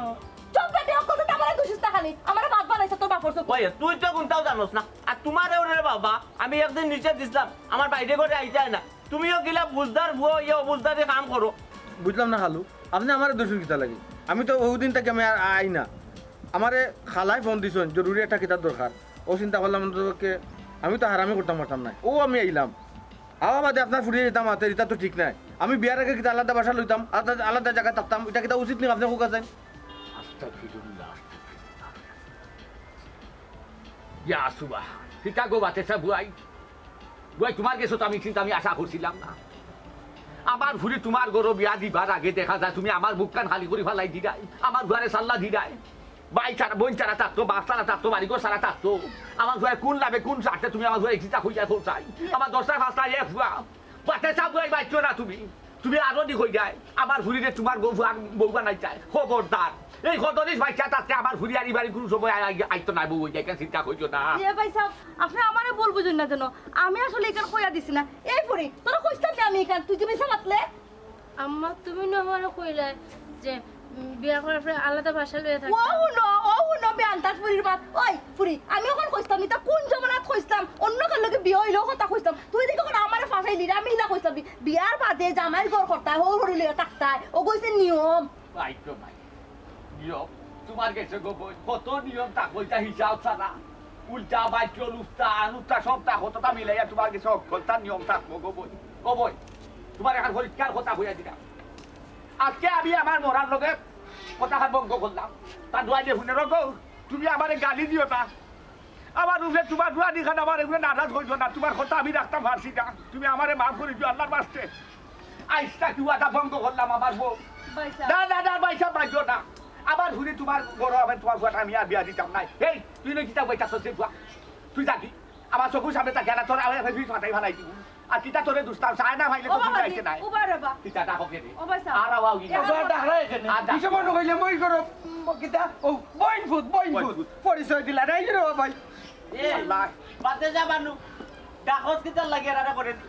চুপ বেটি, অকল তো আমারে দুষিস না খালি। আমারে বাপ বানাইছে তোর বাপর চোখ। ওই, তুই তো কুনতাও জানোস না। আর তুমারে ওরে বাবা, আমি একদিন নিষেধ দিছলাম, আমার বাইরে ঘরে আইতে অয় না। তুমিও কিলা বুঝদার ফুয়া, ইয়ে অবুঝদারি কাম করো। বুঝলাম না খালু, আপনে আমারে দুষইন কিতা লাগি? আমি তো অউ দিন থাকি আমি আর আই না। আমারে খালায় ফোন দিছইন, জরুরি একটা কিতার দরকার। অউ চিন্তা করলাম, অন্ততপক্ষে আমি তো হারামি করতাম পারতাম নায়। অউ আমি আইলাম। আওয়া বাদে আপনার ফুরিয়ে যেতাম মাতের, ইতা তো ঠিক নায়। আমি বিয়ার আগে কিতা আলাদা বাসা লইতাম, আলাদা, আলাদা জাগা থাকতাম, ইতা কিতা উচিত নি আপনে কউক্কা চাইন? আস্তাগফিরুল্লাহ, আস্তাগফিরুল্লাহ। ইয়া সুবহান। কিতা গো বাতেসা বুয়াই? বুয়াই, তুমার গেছে তো আমি চিন্তা আমি আশা করছিলাম না। আমার ফুরি তুমার ঘরো বিয়া দিবার আগে দেখা যায় তুমি আমার বুকখান খালি করি ফালাই দিরায়, আমার ঘরে সাল্লা দিরায়। ভাই ছাড়া, বইন ছাড়া থাকতো, বাপ ছাড়া থাকতো, বাড়িঘর ছাড়া থাকতো। আমার ফুয়ায় কুন লাভে, কুন স্বার্থে তুমি আমার ফুয়ারে চিন্তা কইয়া কও চাই? আমার দশটা পাঁচটা এক ফুয়া। বাতেসা বুয়াই বাইচ্চো না তুমি। তুমি আরো দি কইরায়, আমার ফুরিরে তুমার বউ, ফুয়ার বউ বানাইতায়। খবরদার। এই খদরিস বাইচ্চা থাকতে আমার ফুরি আর ই বাড়ি কুনু সময় আই-, আই-, আইতো নায় বউ অইয়া, ইখান চিন্তা কইরো না। ইয়ে ভাই সাহেব, আপনে আমারে ভুল বুঝইন না যেন। আমি আসলে ইখান কইয়া দিছি না। এই ফুরি, তোরে কইছলাম না আমি ইখান, তুই যে মিছা মাতলে? আম্মা, তুমি না আমারে কইলায় যে, উম, বিয়া করার পরে আলাদা বাসা লইয়া থাকতাম। ও হুনো, ও হুনো, বেআন্তাজ ফুরির মাত। ওই, ফুরি, আমি অখন কইছলাম, ইতা কুন জমানাত কইছলাম? অন্য কার লগে বিয়া অইলেও কথা কইছলাম। তুই দেখি অখন আমারে ফাঁসাইলি রে, আমি ইলা কইছলাম। বি-, বিয়ার বাদে জামাইর ঘর করতায়, হউর হউরি লইয়া থাকতায়। অগু অইছে নিয়ম। ভাই তো ভাই, নিয়ম? তুমার গেছে গো বইন, কত নিয়ম থাকবো, ইতা হিসাব ছাড়া। উল্টা, বাইচল, উস্তা, আনুস্তা, সবতা কততা মিলাইয়া তুমার গেছে অকলতা নিয়ম থাকবো গো বইন। গো বইন, তুমার অখন পরিষ্কার কথা কইয়া দিলাম। আজকে আমি আমার মরার লগে কথাখান ভঙ্গ করলাম। তার দুয়াইলে হুনে রো গো, তুমি আমারে গালি দিও না। আমার উপরে তুমার দুয়ানি খান আমার উপরে নারাজ অইও না। তুমার কথা আমি রাখতাম পারছি না। তুমি আমারে মাফ করি দিও আল্লার ওয়াস্তে। আইজ থাকি ওয়াদা ভঙ্গ করলাম আমার বউ। ভাইসাব। না, না, না, ভাইসাব, মাতিও না। আমার ফুরি তুমার ঘরো আমি তুমার ফুয়ারে আমি আর বিয়া দিতাম নায়। এই, তুই নয় কিতা কইতাছস রে ফুয়া? তুই যাবি? আমার চকুর সামনে তাকিয়া না, তোর আমি ফিস মাথায় ফালাই দিমু। আর কিতা তোরে দুষতাম, চায় না পাইলে ও তো বাবা তুই জি, আইতে নাই। উবা রে বা। কিতা ডাকো কে রে? ও ভাইসাব। আর আওয়া উই না। এ ও বাবা, ডাকরা এখানে। আর ডাক। কিসে মনে কইলে মই করো, উম, কিতা? ও, বইন ফুত, বইন ফুত। বইন ফুত। পরিচয় দিলা নাই রে ও ভাই। এ, আল্লাহ। বাদে যা বানু। ডাকস কিতার লাগি আর আরে করে দি।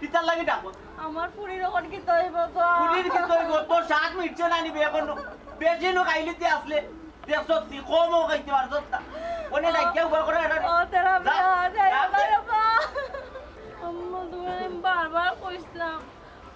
কিতার লাগি ডাকস? আমার ফুরির অখন কিতা অইবো গো? ফুরির কিতা অইবো? তোর সাত মিটছে না নিবে অখন। বেশি নু খাইলিতে আসলে। দেখছস নি, কমও খাইতে পারছস না। অনে ডাকিয়া উবা করে এটা রে। ও, তেরা যা, বিয়া, যাই যা, আমার যা। বাবা। আম্মা, তুমারে আমি বারবার কইছলাম,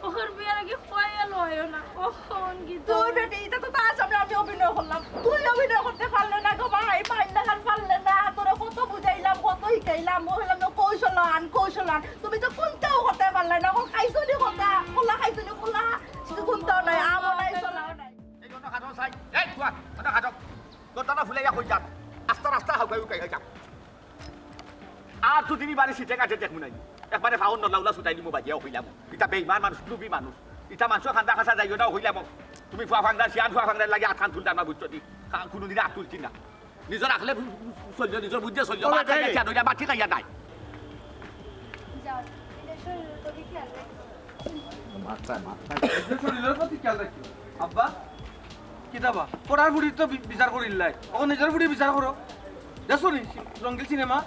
অখন বিয়ার আগে কইয়া লইও না। অখন কি তুই তো বেটি, ইতা তো তার সামনে আমি অভিনয় করলাম। তুই অভিনয় করতে পারলে না গো ভাই, পাইন না খান পারলে না। তোরে কত বুঝাইলাম, কত হিকাইলাম, ও কইলাম না, কৌশল আন, কৌশল আন। তুমি তো কুনটাও করতে পারলে না। অখন খাইছো নি কলা, কলা খাইছো নি কলা? শুধু কুনটাও নাই, আমও নাই, ছোলাও নাই। এই ওটা খাটো সাই, এই ফুয়া, ওটা খাটো। তোর দাদা ফুলে যা কই যা। আস্তা রাস্তা হাউকাই উকাই যা। আর তুই দিনই বাড়ি সিটে কাটে দেখমু নাই। একবারে ফাউন নলাউলা ছুটাই দিমু বাজিয়াও কইলাম। ইতা বেইমান মানুষ, লুবি মানুষ। ইতা মানুষর খান্দা খাসা যাইও না কইলাম। তুমি ফুয়া ফাংদা, শিয়ান ফুয়া ফাংদা লাগি আত খান তুলতা না বুঝছো দি। খা-, কুনুদিন আত তুলছি না। নিজর আখলে চলিও, নিজর বুঝে চলিও। ওরে মাথা ভাই। গেছে আর ওইটা মাটি খাইয়া নাই। যাও, নিজের শরীরের প্রতি খেয়াল রাখো। মাথা, মাথা। নিজের শরীরের প্রতি খেয়াল রাখিও। আব্বা, কিতা বা? পড়ার ফুড়ির তো বি-, বিচার করিলাই, অখন নিজর ফুড়ির বিচার করো। দেখছো নি রঙ্গিল সিনেমা?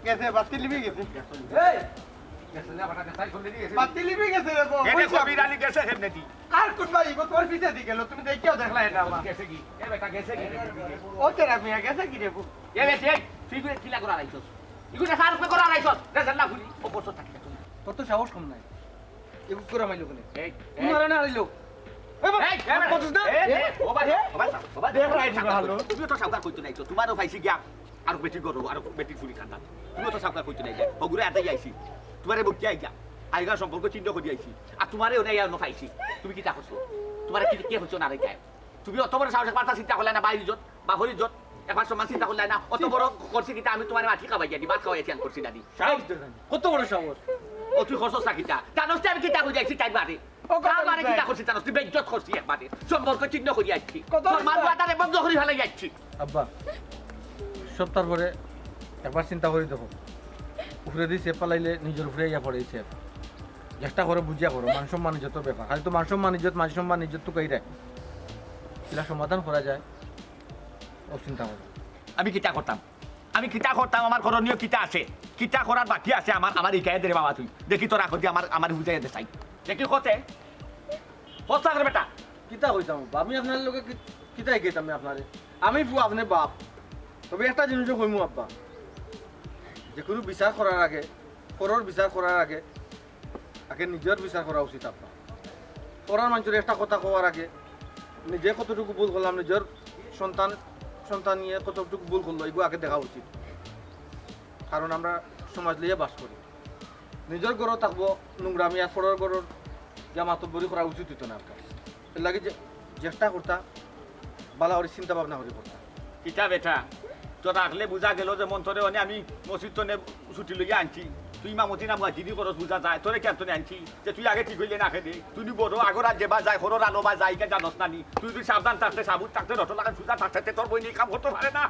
গেছে, বাতি লিবি গেছে। এই, বাতি লিবি গেছে রে বউ। এনে কবির আলী গেছে কেমনে দি? আর কোন বাড়ি গো, তোর পিছে দি গেল, তুমি দেখিয়াও দেখলা না আমার। গেছে কি? এ বেটা গেছে কি? ও তেরা মিয়া গেছে কি রে বউ? এ বেটা, এই, তুই করে কিলা করা রাইছস? ইগুলা কার উপরে করা রাইছস? রে জাল্লা ফুড়ি, ও বসো থাকি তুমি। তোর তো সাহস কম নাই। এ বুক করে মাইলো কেনে? এই, তুই এই। মারা না আইলো। এ বাবা, এই, এই, করছিস না? এই, এই, ও ভাই, ও ভাই, ও ভাই, দেখ রাইট না ভালো। তুমিও তো সাউকার কইতো নাই তো, তোমারও পাইছি গিয়া। আর বেটি গরু, আর বেটি চুরি খান্দা। তুমিও তো সাউকার কইতো নাই গিয়া। ওগুরে আটাই আইছি। তোমারে বকিয়া আইয়া। আইগা সম্পর্ক ছিন্ন করি আইছি। আর তোমারে ওনে আইয়া অন্য পাইছি। তুমি কিতা করছো? তোমারে কি, কে করছো না রে গায়ে? তুমি অত বড় সাহস একবার তা চিন্তা করলে না, বাইরে যত, বাপরে যত, একবার সমান চিন্তা করলে না, অত বড় করছি কিতা আমি তোমার মাটি খাওয়াই জানি, ভাত খাওয়াই আছি, আমি করছি না দি। সাহস দেখেন, কত বড় সাহস। ও তুই করছস না কিতা? জানোস তুই আমি কিতা কই যাইছি তাই বাদে? ও কথা তার মানে বলতে কিতা করছি জানোস? তুই বেইজ্জত করছি একবারে। সম্পর্ক ছিন্ন করি আসছি। কথা তোর মার বলতে বাতারে বন্ধ করি ফেলাই যাচ্ছি। আব্বা, সপ্তাহ পরে একবার চিন্তা করি দেখো। উপরে দিয়ে সেফ পালাইলে নিজের উপরে ইয়া পড়ে সেফ। চেষ্টা করো, বুঝিয়া করো, মান সম্মান ইজ্জতর ব্যাপার। খালি তো মান সম্মান ইজ্জত, মান সম্মান ইজ্জত তো কই দেয়। কিলা সমাধান করা যায়, ও চিন্তা করো। আমি কিতা করতাম? আমি কিতা করতাম? আমার করণীয় কিতা আছে? কিতা করার বাকি আছে আমার? আমার ইকায় দে রে বাবা তুই। দেখি তোর আকতি আমার, আমার বুঝাইয়া দে চাই। দেখি কতে? হস্তা করে বেটা। কিতা কইতাম আব্বা? আমি আপনার লগে কি-, কিতা কইতাম আমি আপনারে? আমি ফুয়া, আপনি বাপ। তবে একটা জিনিস কইমু আব্বা, যে কোনো বিচার করার আগে, পরর বিচার করার আগে, আগে নিজের বিচার করা উচিত আব্বা। পরার মানুষের একটা কথা কওয়ার আগে নিজে কতটুকু ভুল করলাম, নিজের সন্তান, সন্তান নিয়ে কতটুকু ভুল করলো, এগুলো আগে দেখা উচিত। কারণ আমরা সমাজ লইয়া বাস করি। নিজের ঘরও থাকবো নোংরামি, আর পরর ঘরর যে মাতব্বরি করা উচিত হইতো না আর কি। এর লাগি যে চেষ্টা করতা, বালা করে চিন্তা ভাবনা করে করতা। কিতা বেটা, তোর আগলে বুঝা গেল যে মন তোরে অনে আমি মসজিদ তনে ছুটি লইয়া আনছি। তুই ইমামতি না মুয়াজ্জিনি করস বুঝা যায়, তোরে কেন তনে আনছি? যে তুই আগে ঠিক হইলে না খেদে, তুই নি বড় আগর আর যে বা যায়, খরর আলো বা যায়, ইকে জানস না নি? তুই তুই সাবধান থাকতে, সাবুত থাকতে, রটো লাগান সুজা থাকতে, তোর বই নিয়ে কাম করতে পারে না।